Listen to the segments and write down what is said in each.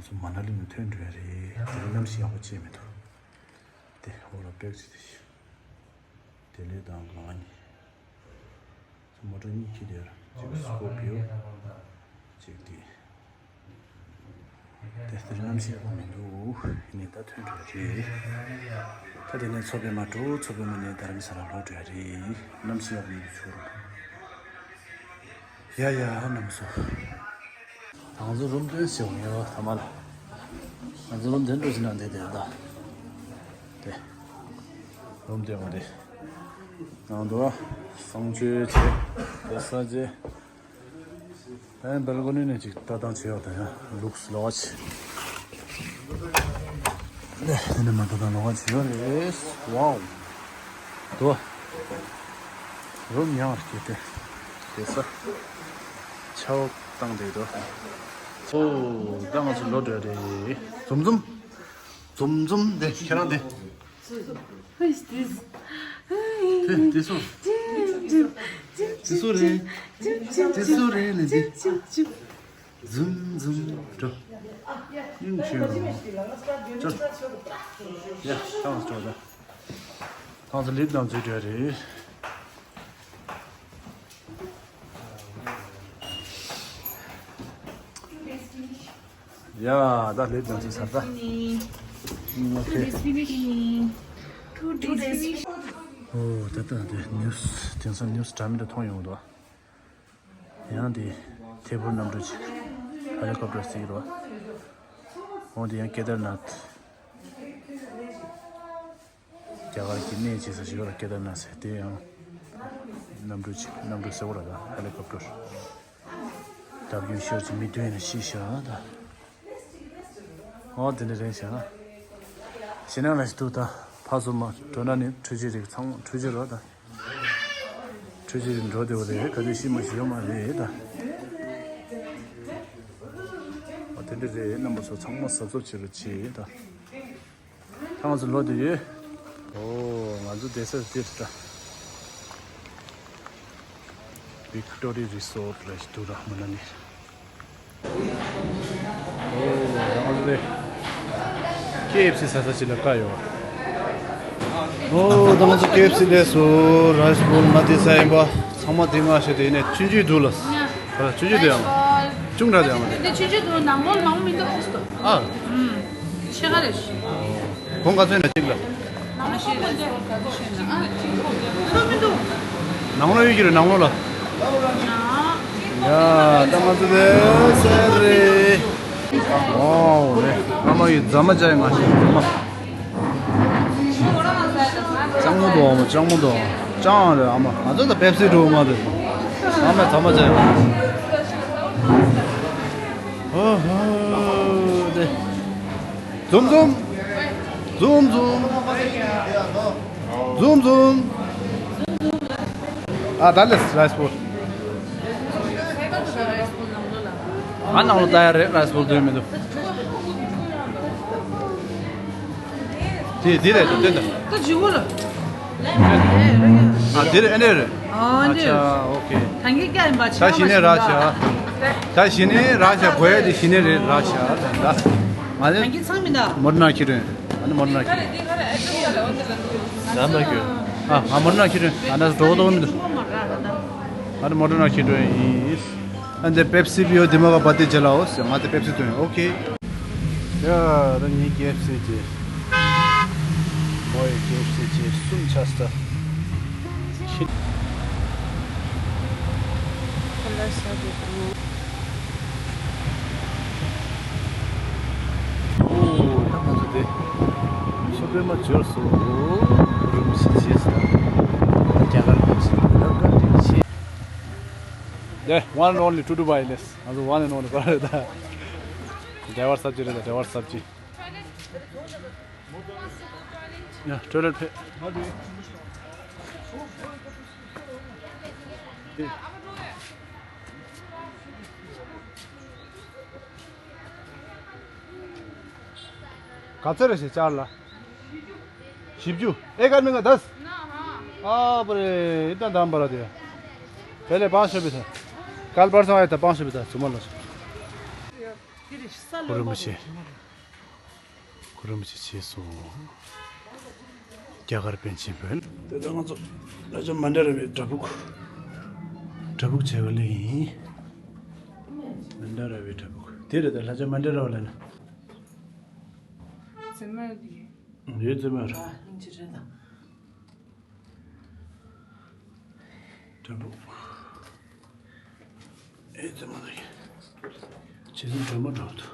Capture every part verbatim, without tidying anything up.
ཚོ་མ་ན་ལི་ནས་ཐོན་འགྲོ་ཡ་རེད། དེ་རིང་གནམ་གཤིས་ཡག་པོ་ཅིག་མི་འདུག་དེ་འོག་ལ་པེག་ཅིག་དེ་ཤི། དེ་ལས་དང་གང་ནི། ཚོ་མོ་ཊ་གཉིས་ཁྱེར་དེར་གཅིག་སི་ཀོར་པི་ཡོ། གཅིག་དེ། དེ་དེ་རིང་གནམ་གཤིས་ཡག་པོ་མི་འདུག་ཡིན་ནའི་ད་ཐོན་འགྲོ་ཡ་རེད། ད་དེ་ནས་མཚོ་པདྨ་འགྲོ། མཚོ་པདྨ་ནས་རྡ་རམ་ས་ལ་ལོག་འགྲོ་ཡ་རེད། གནམ་གཤིས་ཡག་པོ་མི་འདུག་ཆུ་རུ། ཡ་ཡ་རྣམ་པ་ཚོ། ང་ཚོ་རུམ་སྟོན་བྱེད་འོང་ཡོད་ཐ་མ་ལ། ང་ཚོ་རུམ་སྟོན་འགྲོ་ཕྱིན་ན་འདི་དེ་ད། དེ། རུམ་སྟོན་འོང་དེ། ནང་དུ་གསང་སྤྱོད་བྱེད། དེ་ས་བྱེད། ཨ་ནི་སྦལ་ཀོ་ནི་ནས་ཅིག་ལྟ་སྟངས་བྱེད་ཡོད་དེ་ཡང་ལུགས་ལོགས་ཀ་ཅིག་ནས་དེ་ནས་མ་ལྟ་སྟངས་ལོགས་ཀ་ཅིག་ཡོད་རེད། ཝའོ། དོ། རུམ་ཡང་སྐྱིད་དེ། དེ་ས། ཆའོ་བཏང་དེ་དོ། ཨོ། ད་ང་ཚོ་ལོག་འགྲོ་རེད། འཛོམས་འཛོམས། འཛོམས་འཛོམས་དེ་ཁྱེད་རང་དེ། Who is this? དེ་དེ་སུ། དེ་སུ་རེད། དེ་སུ་རེད་ནི་དེ། འཛོམས་འཛོམས་འགྲོ། ཡིན་ཆེ་རོ། ཅོ། ཡ་ཐང་སྤྲོ་ད། ཐང་ས་ལིབ་དང་འཛུལ་འདྲ་རེད། ཡ་ད་ལིབ་དང་འཛུལ་ཚར་ད། ཨོ་ཁེ། ཨོ་ད་ད་དེ་ནིའུ་སི་དེང་སང་ནིའུ་སི་འདྲ་མི་འདྲ་མཐོང་ཡོང་འདུག་ཡང་དེ་ཐད་འཕུར་གནམ་གྲུ་ཅིག་ཧེ་ལི་ཀོབ་ཊར་ཟེར་གྱི་རེད་པ། འོ་དེ་ཡང་ཀེ་དར་ནཱཐ། རྒྱ་གར་གྱི་གནས་ཅིག་ས་ཞིག་ཡོད་ར་ཀེ་དར་ནཱཐ་ཟེར། དེ་ཡང་གནམ་གྲུ་ཅིག་གནམ་གྲུ་ཟེར་བ་ར་ད་ཧེ་ལི་ཀོབ་ཊར། ད་བརྒྱུད་ཤོར་གྱི་མི་སྟོན་ནས་ཤི་ཤ་ད། ཨོ་དེ་འདྲ་རེད་ཤག་ཞེད་སྣང་ལ་ཞིག་འདུག་ད་ཕར་ཚུར་མ་འགྲོ་ན་ནི་འཕྲུལ་ཆས་རིགས་ཚང་མ་འཕྲུལ་ཆས་རོ་ད། འཕྲུལ་ཆས་རིགས་འགྲོ་བདེ་བ་རེད། ག་དུས་ཤི་མ་ཤི་ཡོད་མ་རེད་ད། ཨོ་དེ་འདྲ་རེད། རྣམ་པ་ཚོ་ཚང་མ་གཟབ་གཟབ་བྱེད་རོགས་བྱེད་ད། ད་ང་ཚོ་ལོག་བསྡད་ཡོད། ཨོ་ང་ཚོ་བསྡད་ས་འདིར་འདྲ། ཝིག་ཊོ་རི་རི་སོརཊ་ལ་ཞིག་འདུག་ར་མ་ན་ནི། ཨོ་ང་ཚོ་དེ་ཀེ་ཨེཕ་སི་ཟ་ས་ཅིག་ལ་བཀག་ཡོད། ཨོ་ད་ང་ཚོ་ཀེ་ཨེཕ་སི་སླེབས་སོང་། ར་ཤི་བོལ་ང་དེ་ས་ཡིན་པ། ཚང་མ་དེ་ང་ཤོད་དེ་ནས་ཆུང་ཆུང་འདུག་ལ། ཆུང་ཆུང་དེ་ཡང་། ཆུང་དྲགས་དེ་ཡང་མ་རེད། འདི་ཆུང་ཆུང་འདུག་ནང་ལོགས་མང་པོ་མི་འདུག་ཨ། ཕྱེད་ཀ་རེད། གོང་ག་ཚོད་ན་གཅིག་ལ། ནང་ཤེས་ན་ཤེས་ན་ཨ། ཁོ་མི་འདུག་ནང་ལོགས་ཡོད་ཀྱི་རེད་ནང་ལོགས་ལ། ཡ་ད་ང་ཚོ་དེ་སེ་རེད། ཝའོ་རེད། ཨ་མ་ཡི་རྫ་མ་བྱས་ང་ཤེས་རྫ་མ། ལྕང་མོ་འདུག་ཨ་མ། ལྕང་མོ་འདུག་ལྕང་རེད་ཨ་མ། ང་ཚོ་ད་པེབ་སི་འགྲོ་མ་རེད། ཨ་མ་རྫ་མ་བྱས། ཧོ་ཧོ་དེ། འཛོམས་འཛོམས། འཛོམས་འཛོམས། འཛོམས་འཛོམས། ཨ་ད་ལས་ར་ཤི་བོལ། ཨ་ནང་ལོགས་ལྟ་ཡ་རེད། ར་ཤི་བོལ་འདུག་མི་འདུག་དེ་དེ་རེད་དེ་དེ་འདྲ། ད་ཇི་བོ་ལ། ཨ་དེ་རེད། ཨ་ནེ་རེད། ཨ་ནེ། ཨ་ཆ་ཨོ་ཁེ། ད་གིན་ཀྱ་ཡིན་པ་ད་ཆ་གཞི་ནས་ར་ཤ། ད་གཞི་ནས་ར་ཤ་གོ་ཡ་དེ་གཞི་ནས་རེད་ར་ཤ་ད། ང་ད་ལེ་གིན་ཚང་མི་ད། མོ་ཊ་ནང་ཁྱེར་རེད། ཨ་ནི་མོ་ཊ་ནང་ཁྱེར་རེད། ད་མ་གྱོད། ཨ་ང་མོ་ཊ་ནང་ཁྱེར་རེད། ཨ་ན་འགྲོ་འགྲོ་མི་འདུག་ཨ་ནི་མོ་ཊ་ནང་ཁྱེར་རེད་ཡིན། ཨ་འདི་པེབ་སི་པིའོ་དེ་མ་ག་པ་དེ་ཇེ་ལའོ་ཟེར། ང་དེ་པེབ་སི་འཐུང་ཡིན། ཨོ་ཁེ། ཡ་ད་ངའི་ཀེ་ཨེཕ་སི་ཅེ། མོའི་ཀེ་ཨེཕ་སི་ཅེ་གསུམ་ཆགས་སོང་། ཁྱི། ཁོ་ལ་ཟ་དགོས་འདུག་ཨོ་ད་ང་ཚོ་དེ་མཚོ་པདྨ་འབྱོར་སོང་། རུམ་ཞིག་བྱས་སོང་། རྒྱ་གར་རུམ་ཞིག་ལབ་ག་དེ་བྱས། དེ་one and only to Dubai ལས། ང་ཚོ་one and only ག་རེད་ད། ཌའི་བར་སབ་ཇི་རེད་ད། ཌའི་བར་སབ་ཇི། ཡ་ཊོའི་ལེཊ་ཕེབས། ག་ཚོད་རེད་ཞེས་བཅར་ལ། བཞི་བཅུ། एक आदमी का दस। हाँ। बाप रे, इतना दाम बढ़ा दिया। पहले पाँच सौ भी था। कल परसों आया था, पाँच सौ भी था, सुमन लो। གུ་རུ་རིན་པོ་ཆེ། གུ་རུ་རིན་པོ་ཆེ་བྱས་སོང་། རྒྱ་གར་པཎ་ཆེན་བོན། དེ་ལྟར་ང་ཚོ་ལྷ་ལྕམ་མན་དཱ་ར་བའི་བྲག་ཕུག་བྲག་ཕུག་བྱེད་པ་ལས་ཡིན། མན་དཱ་ར་བའི་བྲག་ཕུག་དེ་རེད། ད་ལྷ་ལྕམ་མན་དཱ་ར་བ་ལ་ན། བཙུན་མོ་དེ། ཡོད་བཙུན་མོ་ར། སྙིང་རྗེ་རེད་ད། བྲག་ཕུག་ཨེ་ཙི་མ་རེད། ཇེ་སྲུང་སྒྲོལ་མ་འགྲོ་འདུག་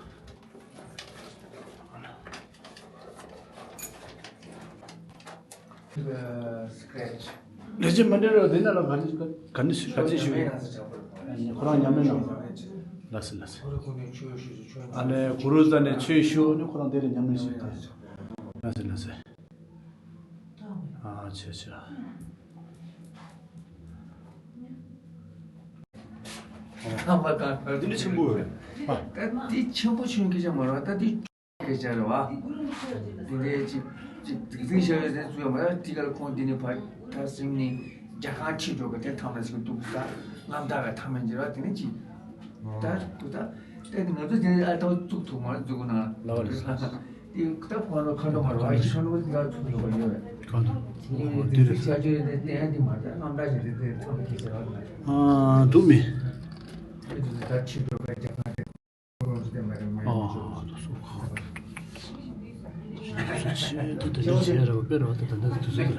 ལས་བྱེད་མ་འདྲ་ར་དེ་ན་ལ་ག་ནས་ག་ནས་ག་ཚད་ཞུ། ཁོ་རང་ཉམས་ལེན་གནང་། ལགས་སོ་ལགས་སོ། ཨ་ནི་གུ་རུ་རྩ་ནས་ཆོས་ཞུ་ནི་ཁོ་རང་དེ་ལ་ཉམས་ལེན་ཞུ་དེ། ལགས་སོ་ལགས་སོ། ཨ་ཆ་ཆ། ཨ་མ་ད་འདི་ནི་ཆེན་པོ་ཡོད། ད་འདི་ཆེན་པོ་ཆུང་སྐད་ཆ་མ་རེད་བ། ད་འདི་སྐད་ཆ་རེད་བ། འདི་འདྲའི་ཅིག་ཅིག་དེ་འཛིན་བྱ་བའི་དེ་ཚུལ་མ་རེད། དེ་ག་ལ་ཁོང་འདི་ནི་ཕར་ད་སེམས་ནི་རྒྱ་གང་ཁྲིད་འགྲོ་གི་དེ་ཐམ་ལ་ཞིག་འདུག་ད་རྣམ་དག་གི་ཐ་མལ་འགྱུར་བ་དེ་ནི་ཅིག་ད་འདུག་ད་ལྟ་ནི་ང་ཚོ་དེ་ནི་ཨ་ཏོ་བཙུགས་ཐུབ་མ་རེད། འཛུགས་ནང་ལ་ལ་བ་རེད། དེ་ད་ཁོང་ལ་ཁ་འགྲོ་མ་རེད་བ། ཡི་ཁ་འགྲོ་དེ་ག་ཚུགས་འགྲོ་གི་ཡོད་རེད། གང་དུ། ཨོ་དེ་རེད། ཨ་འདུག་མི། ཨོ་དུ་སུ་ཁ། ཆེ་ད་དུ་ཆེ་ར་བ་པེ་ར་བ་ད་ད་ད་དུ་སུ་ཁ།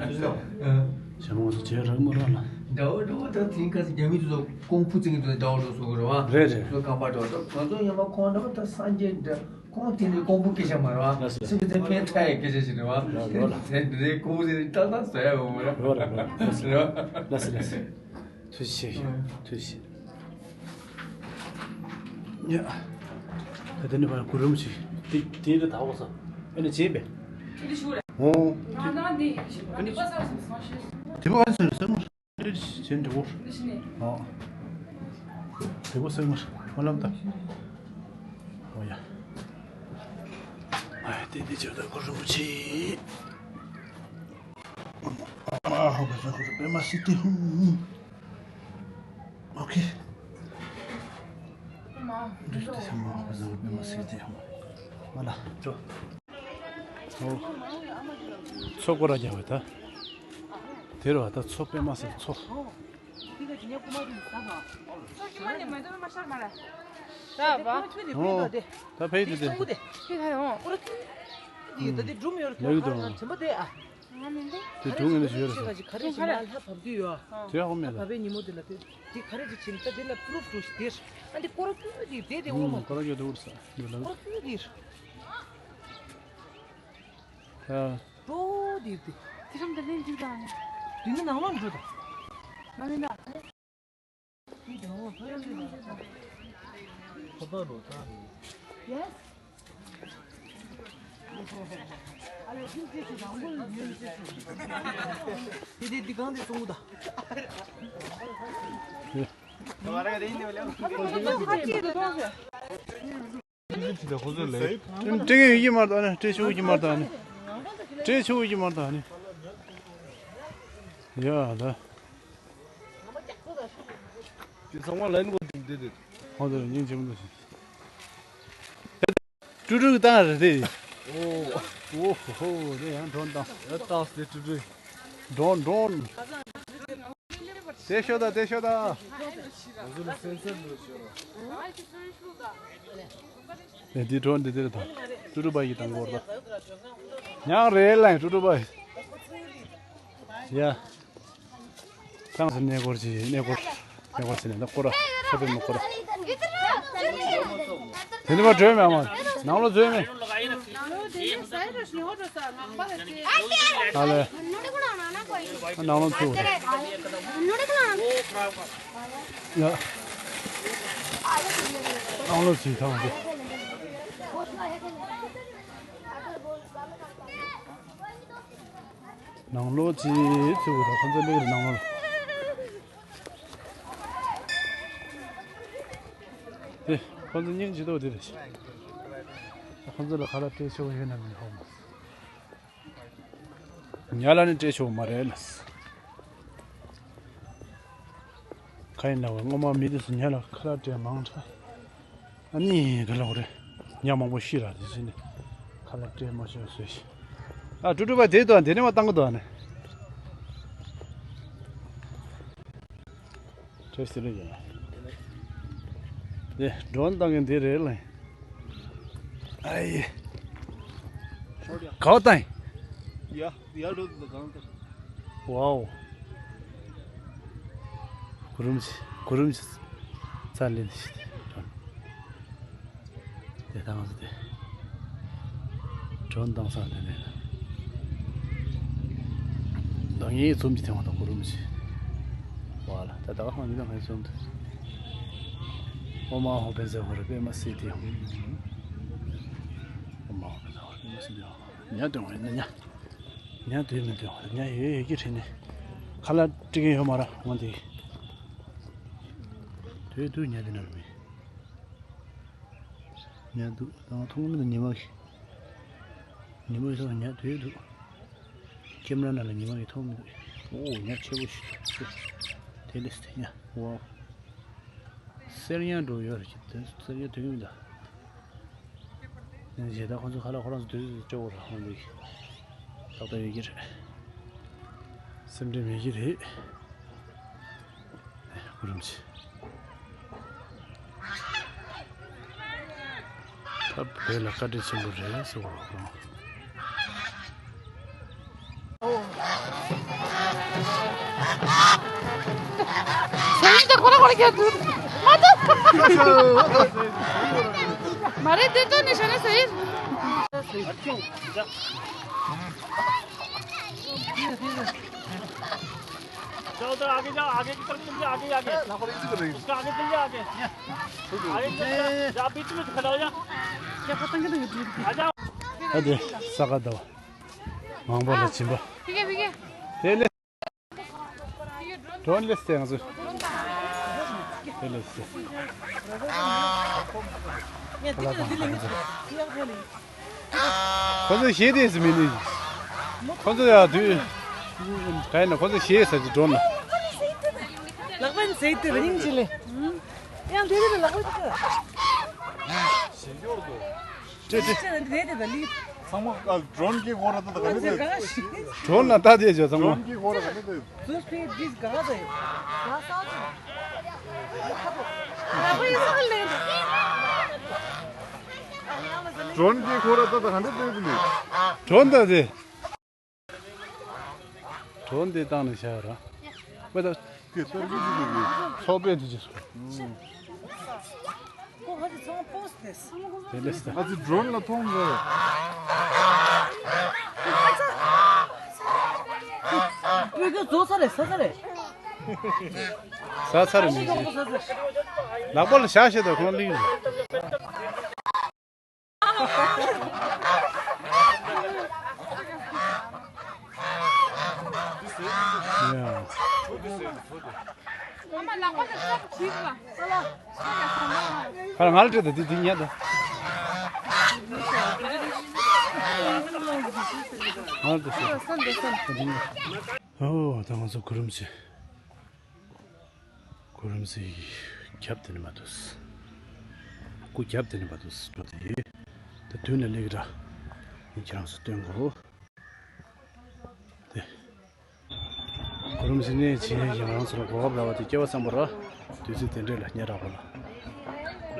ཞྭ་མོ་ཚོ་ཆེ་ར་མོ་ར་ལ། འདྲ་བོ་འདྲ་བོ་ད་དེང་སྐབས་རྒྱ་མི་ཚོ་ཀོང་ཕུ་ཚིག་གི་འདྲ་བོ་འདྲ་བོ་བཟོ་གི་རེད་བ། རེད་རེད། ཚོ་རྐང་པ་འདྲ་བོ་ད་ང་ཚོ་ཡང་མ་ཁོང་འདྲ་བོ་ད་སངས་རྒྱས་འདྲ། ཁོང་དེ་ནི་ཀོང་པོ་སྐད་ཆ་མ་རེད་བ། ལགས་སོ། སེམས་ཀྱི་དེ་ཕན་ཐོགས་ཡའི་སྐད་ཆ་ཞིག་རེད་བ། ལགས་ལགས་ལགས། དེ་འདྲའི་ཀོང་པོ་དེ་ནི་ཏག་ཏག་བཟོ་ཡ་ཡོད་མ་རེད། རེད་བ་རེད་བ། ལགས་སོ་རེད་བ། ལགས་སོ་ལགས་སོ། ཐུགས་རྗེ་ཆེ། ཐུགས་རྗེ་ཆེ། ཡ། ད་དེ་ནི་བ་གུ་རུམ་ཞིག་དེ་དེ་དེ་ད་འོག་ས། ཨེ་ནི་བྱེད་པས། ཨོ། དེ་བ་ག་ཚོད་རེད་ཟེར་མ། ཅན་འདྲ་བོ། འདི་ཕྱི་ནས། ཨོ། དེ་བོ་སེང་མར་མ་ལབ་ད། ཨོ་ཡ། ཨ་དེ་དེ་ཆོས་དར་གོ་རིན་པོ་ཆེ། ཨ་ཧོ་བ་ཟ་ཧོ་པད་མ་སིདྡྷི་ཧཱུྃ། ཨོ་ཁེ། དུས་དེ་སེང་མ་ཧོ་བ་ཟ་ཧོ་པད་མ་སིདྡྷི་ཧཱུྃ། མ་ལ་ཅོ། ཨོ། མཚོ་སྐོར་ར་རྒྱག་པ་ད། དེ་རུ་བ་ད་མཚོ་པད་མ་ཟེར་མཚོ། ད་བ། ཨོ། ད་ཕེ་དེ་དེ། ད་དེ་སྒྲུང་ཡོད་ལ་ཁ་ང་དྲན་པ་དེ་ཨ། དེ་སྒྲུང་ངན་ཞིག་ཡོད་རེད། ག་རེ་ཞིག་ལ་ལྷ་བབས་དུས་ཡོད། དེ་ཧ་གོ་མེད་ལ། བ་བའི་ཉིན་མོ་དེ་ལ་དེ་དེ་ག་རེ་ཅིག་བྱིན་ད་དེ་ལ་པུ་རུབ་འགྲོ་ཞིག་དེར་ཨ་འདི་ཀོ་ར་ཀུ་དེ་དེ་དེ་འོ་མ་ཀོ་ར་ཀུ་དེ་འུར་ས་འདི་ལ། ཀོ་ར་ཀུ་དེར། ད། འགྲོ་དེ་དེ། དེ་རིམ་དེ་ལེན་འཇུག་དང་ནི། དེ་ནི་ནང་ལོགས་འགྲོ་དང་། མ་མིན་ད། ཁོ་པ་རོ་ད། ཡེས། དེ་དེ་འདི་གང་དེ་སོང་གུ་ད། སྤྲད་ཡོད་ཀྱི་མ་རེད་ད་ནི། སྤྲད་ཆོག་གི་མ་རེད་ད་ནི། སྤྲད་ཆོག་གི་མ་རེད་ད་ནི། ཡ་ད། དེ་ཚང་མ་ལན་གོ་དེ་འདི་དེ། ཧོ་དེ་སྙིང་རྗེ་མོ་འདུག་ཞིག་ཀྲུ་ཀྲུ་གི་བཏང་རེད་དེ། ཨོ། ཨོ་ཧོ་ཧོ་དེ་ཡང་འགྲོན་བཏང་། ཡ་ཏག་སེ་ཀྲུ་ཀྲུ། འགྲོན་འགྲོན། དེ་ཤོད་ད་དེ་ཤོད་ད། ང་ཚོ་ལ་སེམས་ཚོར་འདུག་ཤོད་རོགས། ཨེ་འདི་འགྲོ་འདི་འདིར་དང་། ཀྲུ་ཀྲུ་པ་ཡི་དང་སྐོར་ད། ཉག་རེད་ལ་ཀྲུ་ཀྲུ་པ་ཡི། ཡ། ཚང་སེ་གནས་སྐོར་གྱི་གནས་སྐོར། གནས་སྐོར་ཟེར་ནས་ད་སྐོར་ར་ས་པའི་མི་སྐོར་ར། དེ་འདྲ་བ་བྲོས་མེད་ཨ་མ། ནང་ལོགས་བཟོས་མེད། ཨ་ལེ། ནང་ལོགས་ཚུགས། ཡ། ནང་ལོགས་ཚུགས་ཐང་དེ། ནང་ལོགས་ཅིག་ཚུགས་དང་ཁོང་ཚོ་སླེབས་རེད་ནང་ལོགས་ལ། དེ་ཁོང་ཚོ་སྙིང་རྗེ་མདོག་དེ་རེད། ཁོང་ཚོ་ལ་ཁ་ལག་སྤྲད་ཆོག་ཡོད་ན་མིན་ཧོ་མ། ཉ་ལ་ནི་སྤྲད་ཆོག་མ་རེད་ལ། ཁ་ཡིན་ན་བ་སྔོན་མ་མི་དེ་ཚོ་ཉ་ལ་ཁ་ལག་སྤྲད་མང་དྲགས། ཨ་ནི་ག་ལ་འོ་རེད། ཉ་མང་པོ་ཤི་ར་དེ་ཕྱིན་ནས་ཁ་ལག་སྤྲད་མ་ཤོར་བཟོས་ཤིག་ཨ་ཀྲུ་ཀྲུ་པ་དེ་དང་དེ་ནས་མ་བཏང་གི་འདུག་ཨ་ནི། བཀྲ་ཤིས་བདེ་ལེགས་ཡིན། དེ་ཌོན་བཏང་མཁན་དེ་རེད་ལ། ཨའི། གའོ་ཏང་། ཡ་ཡ་ཌོན་དང་གང་ལྟར། ཝའོ། གུ་རུམ་ཞིག་གུ་རུམ་ཞིག་ཚ་ལེན་ཞིག་དེ་དང་ང་ཚོ་དེ། ཌོན་བཏང་ས་དེ་ནས། ད་ངའི་ཚོམ་གྱི་ཐེངས་མ་དང་གུ་རུམ་ཞིག་ཝ་ལ་ད་ད་ག་ཧང་མི་དང་ངའི་ཚོམ་དུ། ཨོ་མ་ཧོ་པན་ཟེར་བ་རེད་པད་མ་སི་ཏི་ཧོ། ཨོ་མ་ཧོ་པན་ཟེར་བ་རེད་པད་མ་སི་ཏི་ཧོ། ཉ་དོན་བ་ཡིན་ན་ཉ། ཉ་དུས་མི་འདུག་ཉ་ཡོད་ཡོད་ཀྱི་དྲན་ནས། ཁ་ལག་སྤྲད་མཁན་ཡོད་མ་རེད་འོང་དེ། དུས་དུས་ཉ་དེ་ན་རུ་མི། ཉ་འདུག་ད་མཐོང་མི་འདུག་ཉི་མ་གི་ཉི་མ་གི་ཐོག་ཉ་དུས་འདུག་ཁེམ་ར་ནང་ལ་ཉི་མ་གི་མཐོང་མི་འདུག་ཨོ་ཉ་ཆེ་པོ་ཞིག་འདུག་དེ་ལས་དེ་ཉ་ཝའོ། གསེར་ཉ་འགྲོ་ཡོད་རེད་ཅེས་དེ་གསེར་ཉ་དུས་མི་འདུག་ནས་ཞེ་ད་ཁོ་ཚོ་ཁ་ལག་ཁོ་རང་ཚོ་དུས་སུ་སྤྲོད་དགོས་རེད་ཧོན་འདུག་ཏག་ཏག་ཡོད་ཀྱི་རེད། སེམས་ཁྲལ་མེད་ཀྱི་རེད། གུ་རུམ་ཆེ། ད་བོད་ལ་བཀའ་དྲིན་ཆེན་པོ་རེད་ཟེར་བ་རེད། सही तो कोला कोला क्या तू मत मारे दे तो निशाना सही चलो उधर आगे जाओ आगे की तरफ चल जाओ आगे आगे उसका आगे चल जाओ आगे आगे चल जाओ जा बीच में खड़ा हो जा क्या पतंग तो आ जाओ ཨ་དེ་ས་ག་ཟླ་བ། མང་པོ་ལ་སྦྱིན་པ། ཕི་གེ་ཕི་གེ་དེ་ལས། ཌོན་ལས་སྟེང་ཚོ། དེ་ལས་སྟེང་། ཁོ་ཚོ་ཞེད་དེ་སུ་མི་ནུས། ཁོ་ཚོ་ཡ་དུས། ག་ཡིན་ན་ཁོ་ཚོ་ཞེད་ས་ཅིག་ཌོན་ལ། ལག་པ་ནི་ཟེར་དེ་རིང་ཅི་ལེ། ཡང་དེ་རིང་ལག་པ་ཅི། ཏྲེ་ཏྲེ། ཚང་མ་ཌོན་གྱི་ཧོ་ར་ད་ད་ག་ནི་ཟེར། ཌོན་ན་ད་དེ་བྱོས་ཚང་མ། ཌོན་གྱི་ཧོ་ར་ག་ནི་ཟེར། ཌོན་གྱི་ཧོ་ར་ད་ད་ག་ནི་ཟེར་ལི། ཌོན་ད་དེ། ཌོན་དེ་བཏང་ནས་བཞག་ར། མེ་ད། དེ་ཏར་གི་ཅི་དེ་གི། ཚོགས་པའི་དེ་ཅི་སོ། དེ་ལས་ས། ཨ་ཙི་ཌོན་ལ་མཐོང་གི། བོད་སྐད་རྫོགས་ཚར་རེད་ཟ་ཚར་རེད། ཟ་ཚར་རེད་མི་ཤེས། ལག་པ་ལ་བཞག་བཞག་དང་ཁོང་ལིང་རེད། ཁ་ལ་ང་ལ་སྤྲད་དང་འདི་འདི་ཉལ་དང་། ང་ལ་སྤྲད་ཤོག་འདི་ཉལ། ཨོ་ད་ང་ཚོ་གུ་རུམ་ཆེ། གུ་རུམ་སི་རྒྱབ་དེ་ནས་མ་ཐུབ། སྐུ་རྒྱབ་དེ་ནས་མ་ཐུབ་འགྲོ་དེ་ཡིན། ད་དུས་ནས་སླེབས་ཀྱི་ར། ངས་ཁྱེད་རང་ཚོ་སྟོན་དགོས། དེ། གུ་རུམ་སི་ནས་བྱེད་ཡས་ཀྱི་ང་རང་ཚོ་ལ་གོ་སྐབས་རག་པ་དེ་སྐལ་བ་བཟང་པོ་ར། དུས་ཚོད་དེ་འདྲས་ལ་སྙན་གྲགས་པོ་ལ།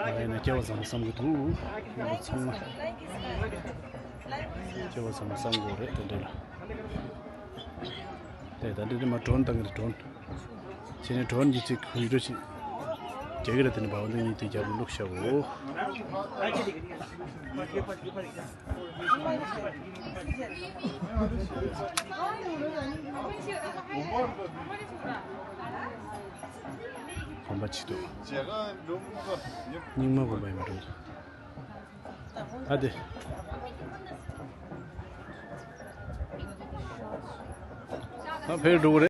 ང་ཡིན་ན་སྐལ་བ་བཟང་པོ་བསམ་གྱི་འདུག་ང་ཚོ་ཚང་མ། སྐལ་བ་བཟང་པོ་བསམ་དགོས་རེད་དེ་འདྲས་ལ། དེ་ད་འདི་འདི་མ་ཌོན་བཏང་གི་རེད་ཌོན། བྱས་ནས་ཌོན་གྱི་ཅིག་བི་ཌིའོ་ཅིག་རྒྱག་གི་རེད་དེ་ནི་བ་འོ་འདི་གཉིས་དེ་རྒྱབ་ལུག་ཤ་འོ། གོམ་པ་ཆེ་འདུག་རྙིང་མ་གོམ་པ་ཡིན་པ་འདྲ་འདུག་ད་དེ། ད་ཕེབས་འགྲོ་གི་རེད།